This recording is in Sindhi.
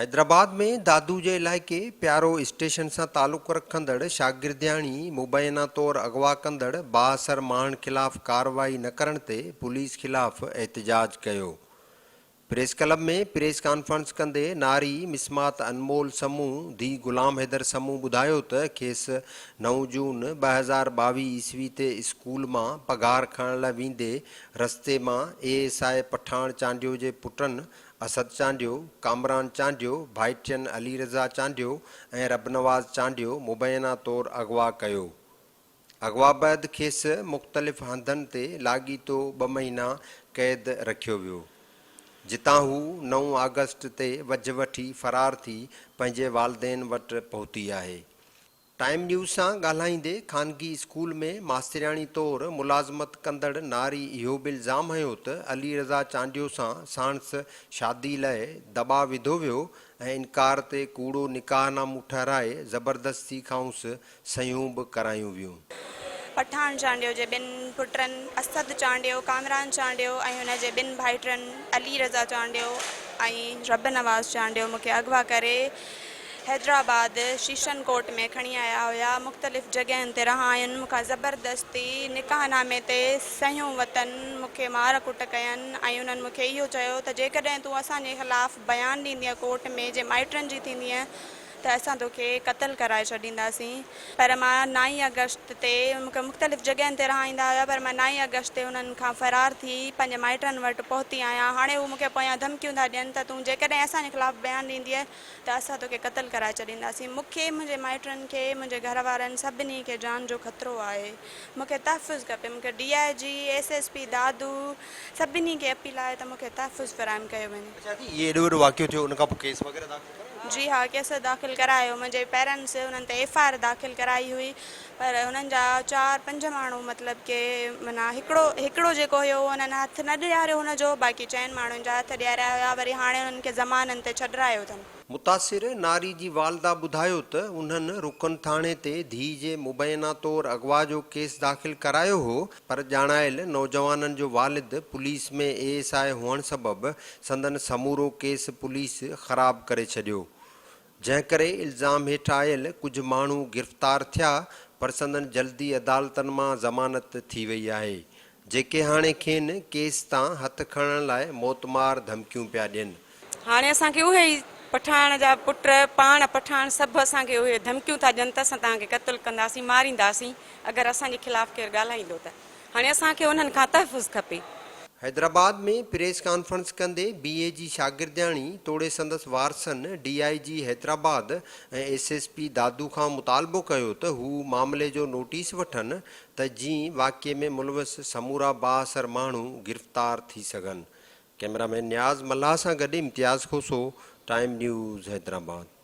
حيدرآباد ۾ دادو جي علائقي پيارو اسٽيشن سان تعلق رکندڙ شاگردياڻي مبينا طور اغوا ڪندڙ بااثر ماڻهن خلاف ڪارروائي نه ڪرڻ تي پوليس خلاف احتجاج ڪيو. پريس ڪلب ۾ پريس ڪانفرنس ڪندي ناري مسمات انمول سمون ڌي غلام حيدر سمون ٻڌايو ته کيس نو جون 2022 عيسوي تي اسڪول مان پگهار کڻڻ لاء ويندي رستي مان اي ايس I Pathan Chandio جي پٽن اسد چانڊيو، ڪامران چانڊيو، ڀائٽين علي رضا چانڊيو ۽ ربنواز چانڊيو مبينا طور اغوا ڪيو. اغوا بعد کيس مختلف هنڌن تي لاڳيتو ٻه مهينا قيد رکيو ويو. جتان هو نو آگسٽ تي وجهه وٺي فرار ٿي پنهنجي والدين وٽ پهتي آهي. ٽائيم نيوز سان ڳالهائيندي خانگي اسڪول ۾ ماسترياڻي طور ملازمت ڪندڙ ناري اهو به الزام هنيو ته علي رضا چانڊيو سان ساڻس شادي لئه دٻاء وڌو ويو ۽ انڪار تي ڪوڙو نڪاح نامو ٺهرائي زبردستي کانئس صحيحون به ڪرايون ويون. پٺاڻ چانڊيو جي ٻن پٽن اسد چانڊيو، ڪامران چانڊيو ۽ هن جي ٻن ڀائٽن علي رضا چانڊيو ۽ رب نواز چانڊيو مون کي اغوا ڪري حيدرآباد شيشن ڪوٽ ۾ کڻي آيا هيا. مختلف جڳهين تي رهاين، مون کان زبردستي نڪاح نامي تي صحيحون وتن، مون کي مار ڪٽ ڪين ۽ انهن مون کي اهو چيو ته جيڪڏهن تون اسان جي خلاف بيان ڏيندينء ڪورٽ ۾ جي مائٽن جي ٿيندينء ته اسان توکي قتل ڪرائي ڇڏينداسين پر مان نائين آگسٽ تي مون کي مختلف جڳهين تي رهائيندا هيا پر مان نائين آگسٽ تي انهن کان فرار ٿي پنهنجي مائٽن وٽ پهتي آهيان هاڻي هو مون کي پويان ڌمڪيون ٿا ڏين ته تون جيڪڏهن اسان جي خلاف بيان ڏيندينء ته اسان توکي قتل ڪرائي ڇڏينداسين مون کي منهنجي مائٽن کي منهنجي گهر وارن سڀني کي جان جو خطرو آهي مون کي تحفظ کپي مون کي D I G S S P Dadu سڀني کي اپيل آهي ته مون کي تحفظ فراهم ڪيو وڃي. اڇا ٿي هي ايڏو وڏو واقعو ٿيو ان کان پوء ڪيس وغيره داخل ڪرايو؟ جي ها ڪيس داخل ڪرايو منهنجي پيرنٽس انهن تي ايف I R داخل ڪرائي هئي پر انهن جا چار پنج ماڻهو مطلب ڪي معنيٰ هڪڙو هڪڙو جيڪو هيو اهو انهن هٿ نه ڏياريو هن جو باقي چئن ماڻهن جا هٿ ڏياريا هيا وري هاڻي انهن کي ضمانن تي ڇڏرايو اٿن. متاثر ناري جي والده ٻڌايو ته انهن رڪن ٿاڻي تي ڌيء جي مبينا طور اغوا جو ڪيس داخل ڪرايو هو پر ڄاڻايل نوجوانن جو والد پوليس ۾ اي ايس I هئڻ سبب سندن سمورو ڪيس پوليس خراب ڪري ڇڏيو جنهن ڪري الزام هيٺ آيل ڪجهه ماڻهو گرفتار ٿيا پر سندن جلدي عدالتن مان ضمانت ٿي وئي آهي جيڪي هاڻي کين ڪيس تان هٿ کڻڻ لاء موتمار ڌمڪيون پيا ڏين. هاڻي اسان کي اهي ئي پٺاڻ جا پٽ پاڻ پٺاڻ سڀ اسان کي اهي ڌمڪيون ٿا ڏين ته اسان توهان کي قتل ڪنداسين مارينداسين اگر اسان جي خلاف ڪير ڳالهائيندو ته هاڻي اسان کي انهن کان تحفظ کپي. حيدرآباد ۾ پريس ڪانفرنس ڪندي بي اي جي شاگردياڻي توڙي سندس وارثن D I G Hyderabad ۽ S S P Dadu کان مطالبو ڪيو ته هو معاملي جو نوٽيس وٺن ته جئين واقعي ۾ ملوث سمورا بااثر ماڻهو گرفتار ٿي سگهن. ڪئميرا مين نياز ملاح سان گڏ امتياز کوسو، ٽائيم نيوز حيدرآباد.